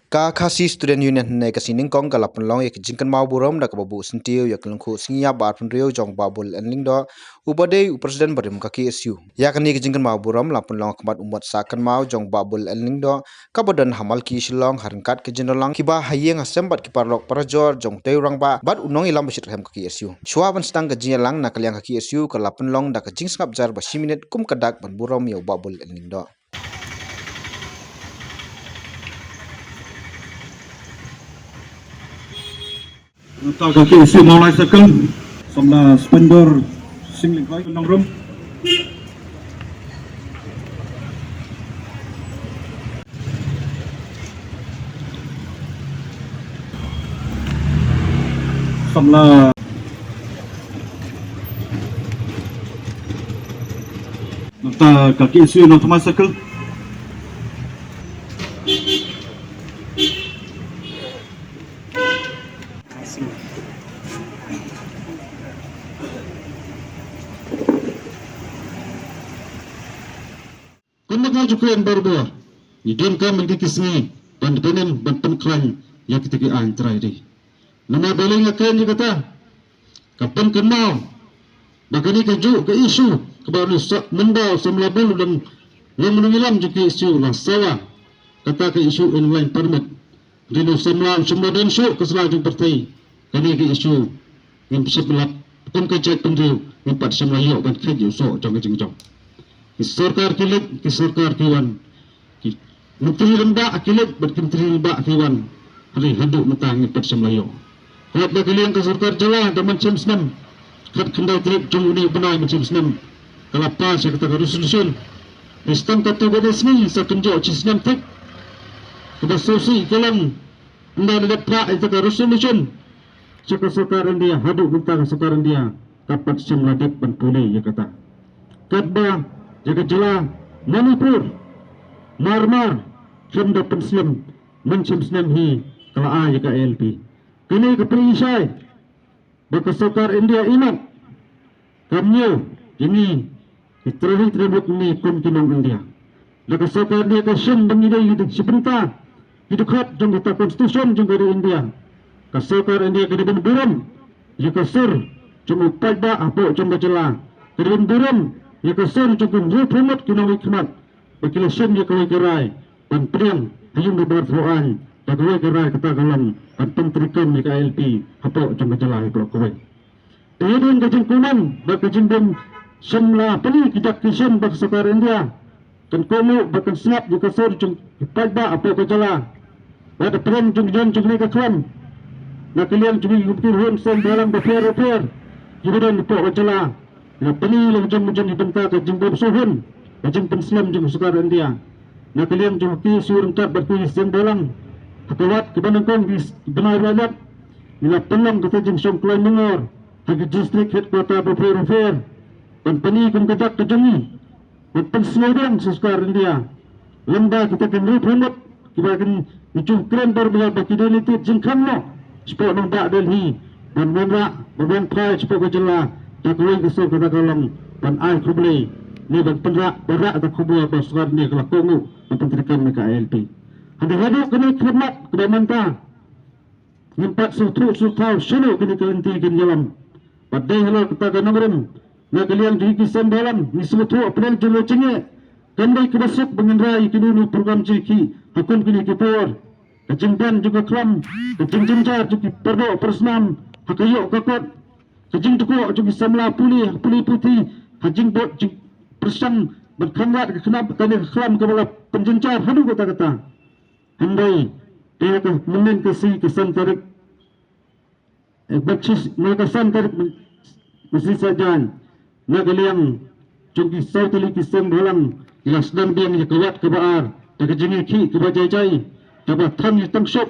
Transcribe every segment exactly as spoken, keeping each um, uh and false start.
Ka Khasi Student Union hynne ka sngi nyngkong ka la pynlong ïa ka jingkynmaw burom da kaba buh syntiew ïa ka lyngkhuh sngi ïap ba arphew hynriew jong Bah Bull N Lyngdoh, uba dei u President barim ka K S U. Ïa kane ka jingkynmaw burom la pynlong ha khmat u mot sah kynmaw jong Bah Bull N Lyngdoh, kaba don ha Malki Shillong, ha ryngkat ki jingïalang kiba ha ïing ha sem bad ki paralok parajor jong u Rangbah bad u nongïalam ba shitrhem ka K S U. Shuwa ban sdang ka jingïalang, na ka liang ka K S U ka la pynlong da ka jingsngap jar ba shi minit kum ka dak ban burom ïa u Bah Bull N Lyngdoh. Nangta ka K S U Mawlai Circle, samla Splendor Singh Lyngkhoi, nongrum. Samla. Nangta ka K S U Nongthymmai Circle. Kumba ka ju kren barabor, ngi donkam ha kine ki sngi ban pynim ban pynkhlaiñ ïa kita ki aiñ trai ri. Namar balei nga kren ïa kata, ka pynkynmaw ba kane kajuh ka issue kaba u Sir Myndal Samla Bull u dang long u nongïalam jong ka K S U la sawa, kata ka issue inner line permit. Hynrei u samla um shym la don shuh ka sla jong pyrthei. Kane ka issue ngim shym la, kum ka jaitbynriew ngim pat shym la ïoh ban kheit ïa u soh jong ka jingjop. Ki sorkar ki leit, ki sorkar ki wan, ki Myntri Rangbah ki leit bad ki Myntri Rangbah ki wan, hynrei haduh mynta ngim pat shym la ïoh. Hooid, na ka liang ka sorkar jylla da mynshem snem, khatkhyndai tarik jong une u bnai mynshem snem, ka la pass ïa kata ka resolution. Hynrei tang katto katne sngi, sa kynjoh shi snem thik, kaba sngewsih ka long ynda la dep phah ïa kata ka resolution sha ka sorkar India, haduh mynta ka sorkar India kam pat shym la dep ban pule ïa kata. Katba ïa ka jylla Manipur mar mar khlem da pynslem, mynshem snem hi ka la ai ïa ka I L P. Kane ka pynshai ba ka sorkar India imat kam ñiew ïa ngi ki trai ri trai muluk ngi kum ki nong India. La ka sorkar India ka shim ba ngi dei ki dei shi bynta ki dkhot jong kata constitution jong ka ri India. Ka sorkar India ka dei ban burom ïa ka sur jong u paidbah hapoh jong ka jylla. Ka dei ban burom ïa ka sur jong ki hynriewphew ngut ki nongwei khmat ba ki la shim ïa kawei ka rai ban pdiang ha ïing dorbar thaw aiñ da kawei ka rai, kata ka long ban pyntreikam ïa ka I L P hapoh jong ka jylla hi baroh kawei. Te hadien ka jingkuman bad ka jingbym shym la pynlong ki dak ki shin ba ka sorkar India kan kohnguh bad kan sngap ïa ka sur jong ki paidbah hapoh ka jylla. Bad da pyrshang jong ki jon jong kane ka khlam na ka liang jong ki komiti hun seng bhalang bapher bapher kiba don hapoh ka jylla. Ngi la pyni la ka jong ka jong ki bynta ka jingbym sngewhun, ka jingpynslem jong ka sorkar India. Na ka liang jong ka K S U ryngkat bad ki seng bhalang, ha ka wat kaba nyngkong ki bnai ba la dep, ngi la pynlong kata jingshong kloi myngor ha ki district headquarter bapher bapher ban pyni kum ka dak ka jong ngi ban pynsngewdiang sha sorkar India. Lymda kita ki hynriewphew ngut kiba kin, ki ju kren barabor ba ki dei ne tip jingkhang noh shapoh nongbah Delhi ban wanrah, ban wan phai shapoh ka jylla da kawei ka sur, kata ka long ban ai khublei ne ban pynrah, ban rah da ka khubor ba sorkar India ka la kohnguh ban pyntreikam ïa ka I L P. Hynrei haduh kane ka khmat kaba mynta ngim pat sngewthuh sngewthaw shano kine ki lynti kin ïalam. Bad dei halor kata ka nongrim, na ka liang jong ki seng bhalang ngi sngewthuh hapdeng jong ka jingeh kam dei kaba suk ba ngin rai ïa kino kino program jingkhih ha kum kine ki por. Ka jingban jong ka khlam, ka jingjynjar jong ki pardoh parsnam ha ka ïoh ka kot, ka jingdukok jong ki samla pule ha pule puthi, ha jingbud jingpyrshang ban khanglad ka khnam kane ka khlam kaba la pynjynjar haduh katta katta. Hynrei te ha ka mynnin ka sngi ka san tarik, eh, bad shi, na ka san tarik myn-, mynsngi Saitjaiñ, na ka liang jong ki saw tylli ki seng bhalang ki la sdang biang ïa ka wat kaba ar da ka jingïakhih kaba jai jai, kaba thang ïa tangshop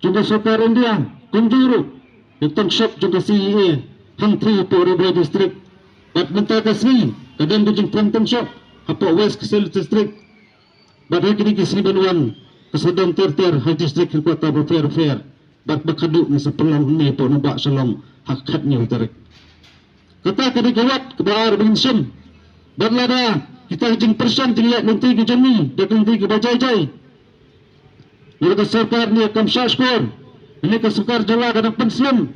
jong ka sorkar India, kumjuh ruh ïa tangshop jong ka C A A hangthie hapoh Ri Bhoi District. Bad mynta ka sngi ka don ka jingthang tangshop hapoh West Khasi Hills District. Bad ha kine ki sngi ban wan ka sa don ter ter ha district headquarter bapher bapher. Bad ba khadduh ngi sa pynlong hangne hapoh nongbah Shillong ha ka khathynñiew tarik. Kata ka dei ka wat kaba ar ba ngin shim. Bad lada kita ki jingpyrshang jingïaid lynti ki jong ngi da ki lynti kiba jai jai, Ïa ka sorkar ne kam shah shkor, ne ka sorkar jylla ka dang pynslem,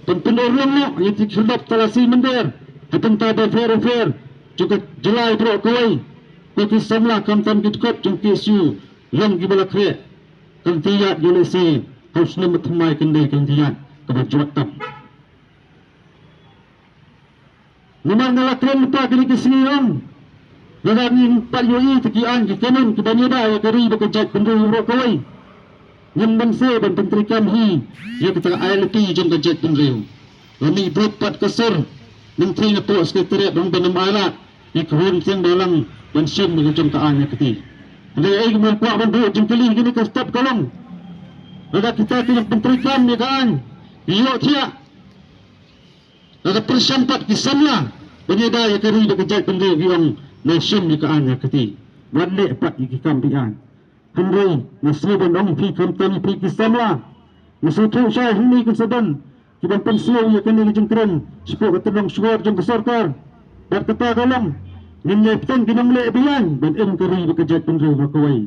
pyn pynurlong noh ïa ki khyrdop talasi mynder ha bynta bapher bapher jong ka jylla baroh kawei. Ko ki samla khamtam ki dkhot jong K S U long kiba la khreh. Ka lynti ïaid ïa lehse ha u snem ba thymmai kane ka lynti ïaid kaba jwat tam. Namar nga la kren lypa kine ki sngi ong, lada ngim pat ïohi ïa ki aiñ ki kanon kiban ïada ïa ka ri bad ka jaitbynriew baroh kawei, ngim banse ban pyntreikam hi ïa kata ka ailati jong ka jaitbynriew. La mih buit pat ka sur, nangthie napoh Secretariat ong ban ym ailad ïa ka hukum thiang balang ban shim ïa ka jong ka aiñ ïa kti. Hynrei ei ka mut kwah ban buh jingkylli kine ka step ka long, lada kita ki nang pyntreikam ïa ka aiñ, ki ïohthiah, lada pyrshang pat ki samla ban ïada ïa ka ri bad ka jaitbynriew, ki ong nang shim ïa ka aiñ ïa kti, wat leh pat ïa ki kam be-aiñ. Hynrei nga sngew ban ong ïa phi khamtam ïa phi ki samla, nga sngewthuh shai hangne kin sa don kiban pynsngew ïa kane ka jingkren shapoh ka tnong shkor jong ka sorkar. Bad kata ka long, ngin ïai bteng ki nongleh be-aiñ ban im ka ri bad ka jaitbynriew baroh kawei.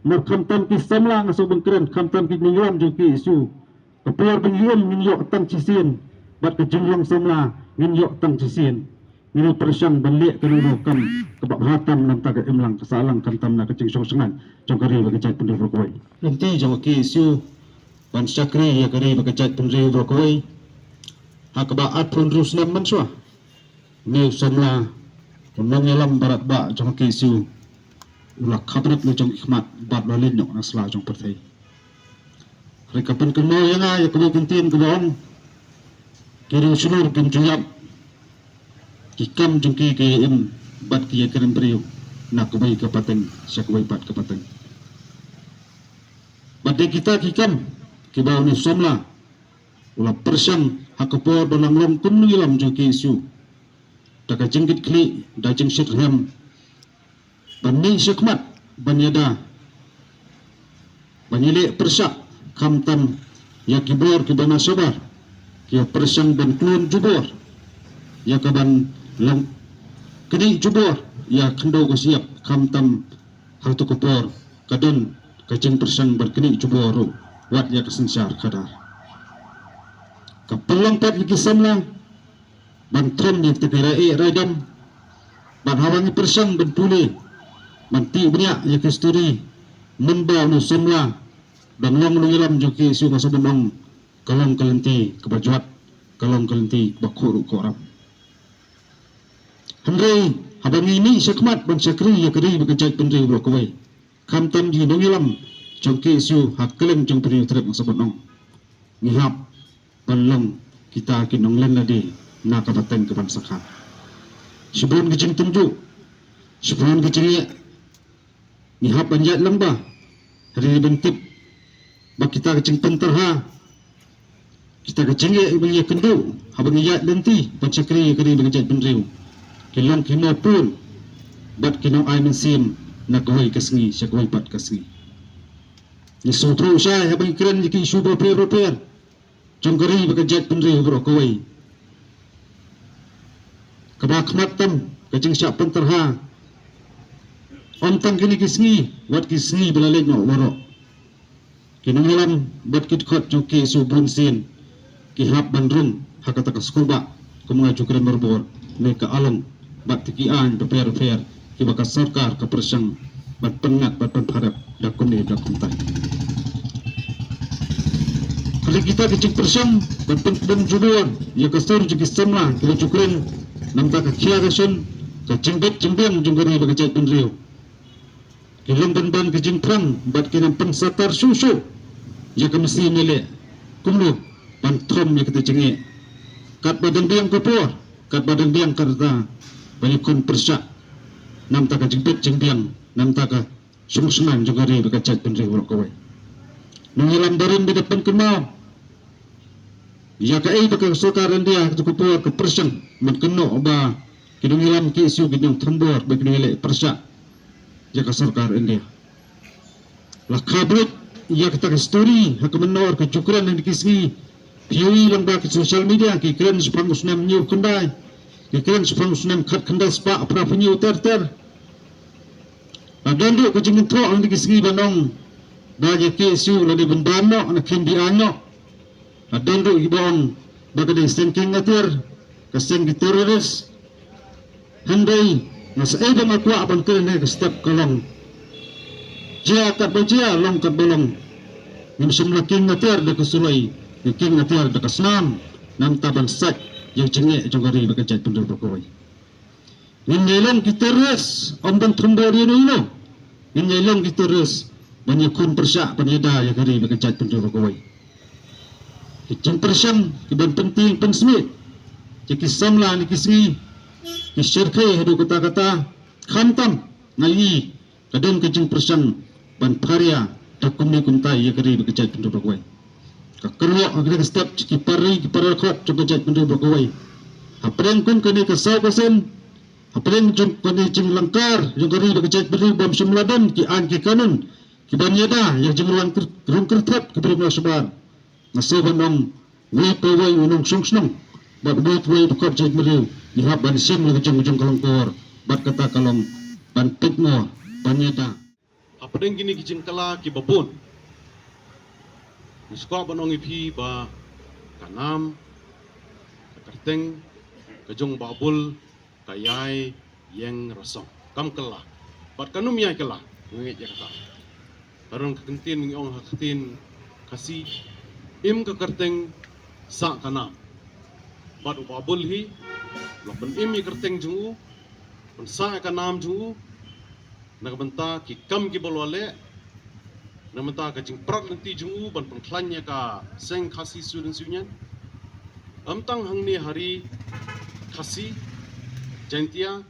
Namar khamtam ki samla, nga sngewbha ban kren, khamtam ki nongïalam jong K S U, ka por ba ngi im ngin ïoh tang shisien, bad ka jinglong samla ngin ïoh tang shisien. Ngin ïa pyrshang ban leh kano kano ka kam kaba bha tam na ka bynta ka imlang ka sahlang, khamtam na ka jingshong shngaiñ jong ka ri bad ka jaitbynriew baroh kawei. Lynti jong ka K S U ban shakri ïa ka ri bad ka jaitbynriew baroh kawei. Ha kaba arphew hynriew snem mynshuwa, une u samla, u nongïalam ba radbah jong ka K S U, u la khapnap na jong ki khmat bad u la leit noh na sla jong pyrthei. Hynrei ka pynkynmaw ïa nga ïa kawei ka ktien kaba ong, ki riewshlur kim ju ïap, ki kam jong ki ki ïa im bad ki ïa kren briew na kawei ka pateng sha kawei pat ka pateng. Bad dei kita ki kam kiba une u samla u la pyrshang ha ka por ba u dang long kum u nongïalam jong ka K S U, da ka jingkitkhlieh, da jingshitrhem, ban mih shakhmat ban ïada, ban ïaleh pyrshah, khamtam ïa ki bor kiba na shabar, ki ïa pyrshang ban klun jubor ïa kaban long knieh jubor ïa khyndew ka shyiap, khamtam ha kato ka por ka don ka jingpyrshang ban knieh jubor ruh wat ïa ka synshar khadar. Ka pynlong pat ïa ki samla ban thom ïa kita ki rai eh rai dom, bad haba ngi pyrshang ban pule, ban tih bniah ïa ka histori, mynba une u samla u dang long u nongïalam jong ka K S U, nga sngewbha ban ong, ka long ka lynti kaba jwat, ka long ka lynti kaba khuh ruh khuh ram. Hynrei haba ngi mih shakhmat ban shakri ïa ka ri bad ka jaitbynriew baroh kawei, khamtam ki nongïalam jong ka K S U ha kylleng jong ka Ri U Trep, nga sngewbha ban ong, ngi hap ban long kita ki nonglen lade na ka pateng kaban sa kha. Shibun ki jingtynjuh, shibun ki jingeh, ngi hap ban ïaid lyngba, hynrei ban tip ba kita ki jingpyntarha, kita ki jingeh ba ngi ïakynduh haba ngi ïaid lynti ban shakri ïa ka ri bad ka jaitbynriew, ki long ki mawpud bad ki nongai mynsiem na kawei ka sngi sha kawei pat ka sngi. Ngi sngewthuh shai haba ngi kren ïa ki issue bapher bapher jong ka ri bad ka jaitbynriew baroh kawei. Kaba khmat tam, ka jingshah pyntarha, ym tang kine ki sngi, wat ki sngi ba la leit noh baroh, ki nongïalam bad ki dkhot jong ka K S U bunsien ki hap ban rung ha kata ka skulbah, kum nga ju kren barabor, ne ka along bad ki aiñ bapher bapher kiba ka sorkar ka pyrshang ban pynngat bad pynpharep da kumne da kumtai. Hynrei kita ki jingpyrshang ban pynkbong jubor ïa ka sur jong ki samla kiba ju kren na bynta ka khia ka shon, ka jingbit jingbiang jong ka ri bad ka jaitbynriew, ki long pynban ka jingpyrshang bad ki nang pynsatar shuh shuh ïa ka mynsiem ïaleh kumno ban thom ïa kata ka jingeh, katba dang biang ka por, katba dang biang ka rta, ban ïakhun pyrshah na bynta ka jingbit jingbiang, na bynta ka shong shngaiñ jong ka ri bad ka jaitbynriew baroh kawei. Nongïalam barim, bad da pynkynmaw ïa kaei ba ka sorkar India ha kato ka por ka pyrshang ban kynnoh ba ki nongïalam K S U ki nongthombor bad ki nongïaleh pyrshah ïa ka sorkar India. La kha buit ïa kata ka histori ha ka mynnor ka ju kren ha kine ki sngi. Phi ïohi lyngba ki social media, ki kren shaphang u snem hynñiew khyndai, ki kren shaphang u snem khatkhyndai spah phra phew hynñiew ter ter. La don ruh ka jingkynthoh ha kine ki sngi ban ong Ba ïa K S U la dei ban ban noh, na kim bi aiñ noh. La don ruh kiba ong ba ka dei seng kieng atiar, ka seng ki terrorist. Hynrei nga sa ei ba nga kwah ban kren ha ka step ka long, jia katba jia, long katba long, ngim shym la kieng atiar da ka suloi, ngi kieng atiar da ka snam, namar ban sait ïa ka jingeh jong ka ri bad ka jaitbynriew baroh kawei. Ngin ïai long ki terrorist, ym ban thum bor ïa uno uno. Ngin ïai long ki terrorist ban ïakhun pyrshah, ban ïada ïa ka ri bad ka jaitbynriew baroh kawei. Ki jingpyrshang kiban pyntieng pynsmit ïa ki samla ne ki sngi, ki shyrkhei haduh katta katta, khamtam nga ïohi ka don ka jingpyrshang ban pharia da kumne kumtai ïa ka ri bad ka jaitbynriew baroh kawei. Ka kyrwoh ha kane ka step sha ki para ri, ki para dkhot jong ka jaitbynriew baroh kawei. Hapdeng kum kane ka saw ka sien, hapdeng jong kane jinglyngkar jong ka ri bad ka jaitbynriew, bym shym la don ki aiñ ki kanun kiban ïada ïa ka jingrung kyr-, rung kyrthep ki briew nongshong shnong. Nga sngew ban ong, uwei pa uwei u nongshong shnong bad uwei pa uwei u dkhot jaitbynriew, ngi hap ban shim la ka jong ka jong ka lyngkor bad kata ka long ban peit mo, ban ïada. Hapdeng kine ki jingkylla kiba bun, nga sngewkwah ban ong ïa phi ba ka nam, ka kyrteng ka jong Bah Bul ka ïai ïeng rasong. Kam kylla. Bad kan ym ïai kylla. Nga ngeit ïa kata. Ka don ka ktien ngi ong ha ka ktien Khasi, im ka kyrteng sah ka nam. Bad u Bah Bul hi, la pynim ïa ka kyrteng jong u, pynsah ïa ka nam jong u na ka bynta ki kam kiba u la leh, na ka bynta ka jingprat lynti jong u ban pynkhlaiñ ïa ka seng Khasi Students Union. Ym tang hangne ha ri Khasi Jaintia,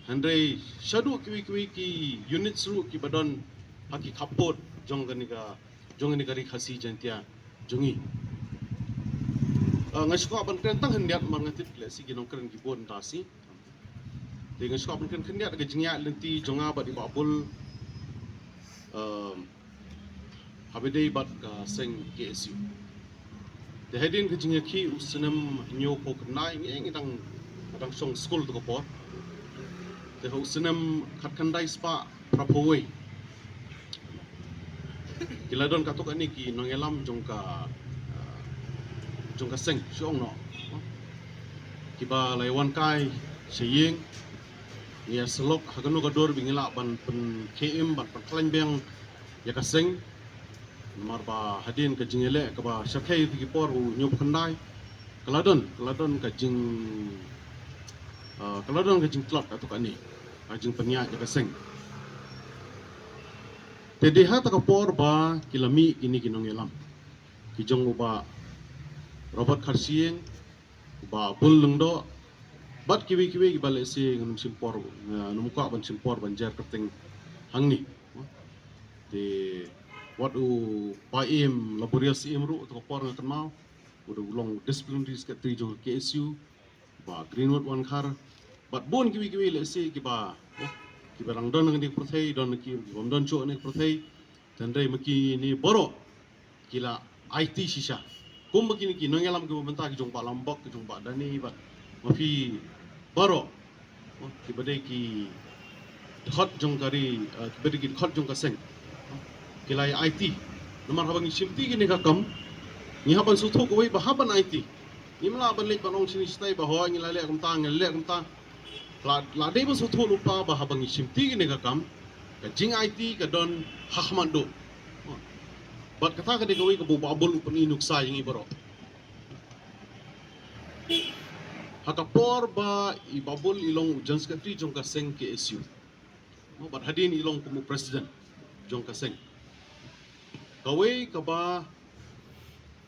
hynrei shaduh kiwei kiwei ki units ruh kiba don ha ki khappud jong kane ka, jong kane ka ri Khasi Jaintia jong ngi. Ah, nga sngewkwah ban kren tang khyndiat namar nga tip lehse ki nongkren ki bun da shi. Te nga sngewkwah ban kren khyndiat ka jingïaid lynti jong nga bad i Bah Bul, um, haba dei bad ka seng K S U. Te hadien ka jingïakhih u snem hynñiewphew khyndai, ngi, ngi dang, dang shong skul tu ka por. Te ha u snem khatkhyndai spah phraphew wei, ki la don katto katne ki nongïalam jong ka, ah, jong ka seng, shu ong noh, kiba la ïa wan kai sha ïing. Ngi ïa syllok ha kano ka dur ba ngi lah ban pynkhie im, ban pynkhlaiñ biang ïa ka seng. Namar ba hadien ka jingïaleh kaba shyrkhei ha ki por u hynñiewphew khyndai, ka la don, ka la don ka jing, ah, ka la don ka jingtlot katto katne, ka jingpynïaid ïa ka seng. Te dei ha kata ka por ba ki la mih kine ki nongïalam, ki jong u Bah Robert Kharshiing, u Bah Bul Lyngdoh, bad kiwei kiwei kiba lehse ngam shim por, ngam kwah ban shim por ban jer kyrteng hangne. Te wat u Bah Im Laborious Im ruh, kata ka por nga kynmaw u dei u long disciplinary secretary jong K S U, Bah Greenwood Wankhar, bad bun kiwei kiwei lehse kiba, eh, kiba dang don ha kane ka pyrthei, don ki, ki bym don shuh ha kane ka pyrthei. Hynrei ma kine baroh ki la aiti shisha. Kumba kine ki nongïalam kiba mynta, ki jong Bah Lambok, ki jong Bah Dani, bad ma phi baroh, kiba dei ki dkhot jong ka ri, eh, kiba dei ki dkhot jong ka seng, ki la aiti. Namar haba ngi shimti kine ki kam, ngi hap ban sngewthuh kawei ba hap ban aiti. Ngim lah ban leit ban ong shane shatai ba hooid ngi la leh kumta, ngi la leh kumta. La, la dei ban sngewthuh lypa ba haba ngi shimti kine ki kam, ka jingaiti ka don ha khmat duh. Bad kata ka dei kawei kaba u Bah Bul u pyni nuksa ïa ngi baroh. Ha ka por ba i Bah Bul i long u General Secretary jong ka seng K S U, bad hadien i long kum u President jong ka seng, kawei kaba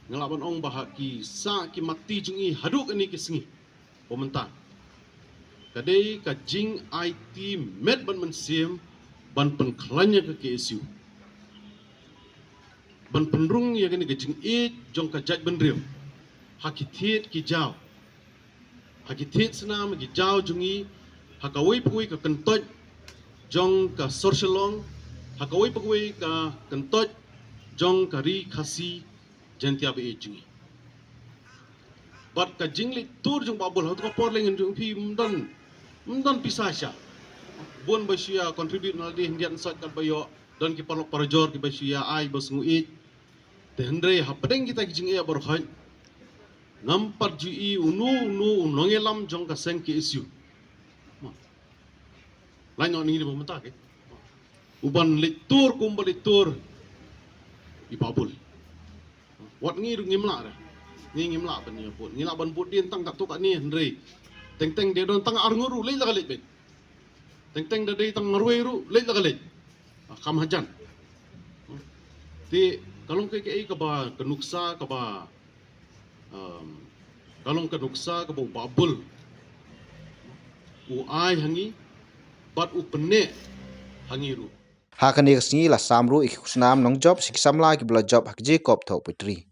nga lah ban ong ba ha ki sah ki matti jong i haduh kine ki sngi ba mynta, ka dei ka jingaiti met bad mynsiem ban pynkhlaiñ ïa ka K S U, ban pynrung ïa kane ka jingïeit jong ka jaitbynriew ha ki thied ki jaw, ha ki thied snam, ha ki jaw jong ngi, ha kawei pa kawei ka kyntoit jong ka sor Shillong, ha kawei pa kawei ka kyntoit jong ka ri Khasi Jaintia ba ïeit jong ngi. Bad ka jingleit tur jong Bah Bul ha kata ka por, lehse jong phi ym don, ym don pisa shisha. Bun ba shu ïa contribute na lade hyndiat hynsoit katba ïoh. Don ki paralok parajor kiba shu ïa ai ba sngewieit. Te hynrei hapdeng kita ki jingeh baroh, ngam pat ju i uno uno u nongïalam jong ka seng K S U. Lait noh ngi dei ba mynta ke. Uban leit tur kumba leit tur i Bah Bull. Wat ngi ruh ngim lah re. Ngi ngim lah ban ïa vote. Ngi lah ban vote dien tang katto katne hynrei teng teng dei don tang arngut ruh leit la ka leit beit. Teng teng da dei tang marwei ruh leit la ka leit. Ah, kam hajan. Te ka long kaei kaei kaba ka nuksa kaba, um, ka long ka nuksa kaba u Bah Bull u ai ha ngi bad u pynneh ha ngi ruh. Ha kane ka sngi la sam ruh ïa ki khusnam nongjop sha ki samla kiba la jop ha ka Jacob Thoh Poetry.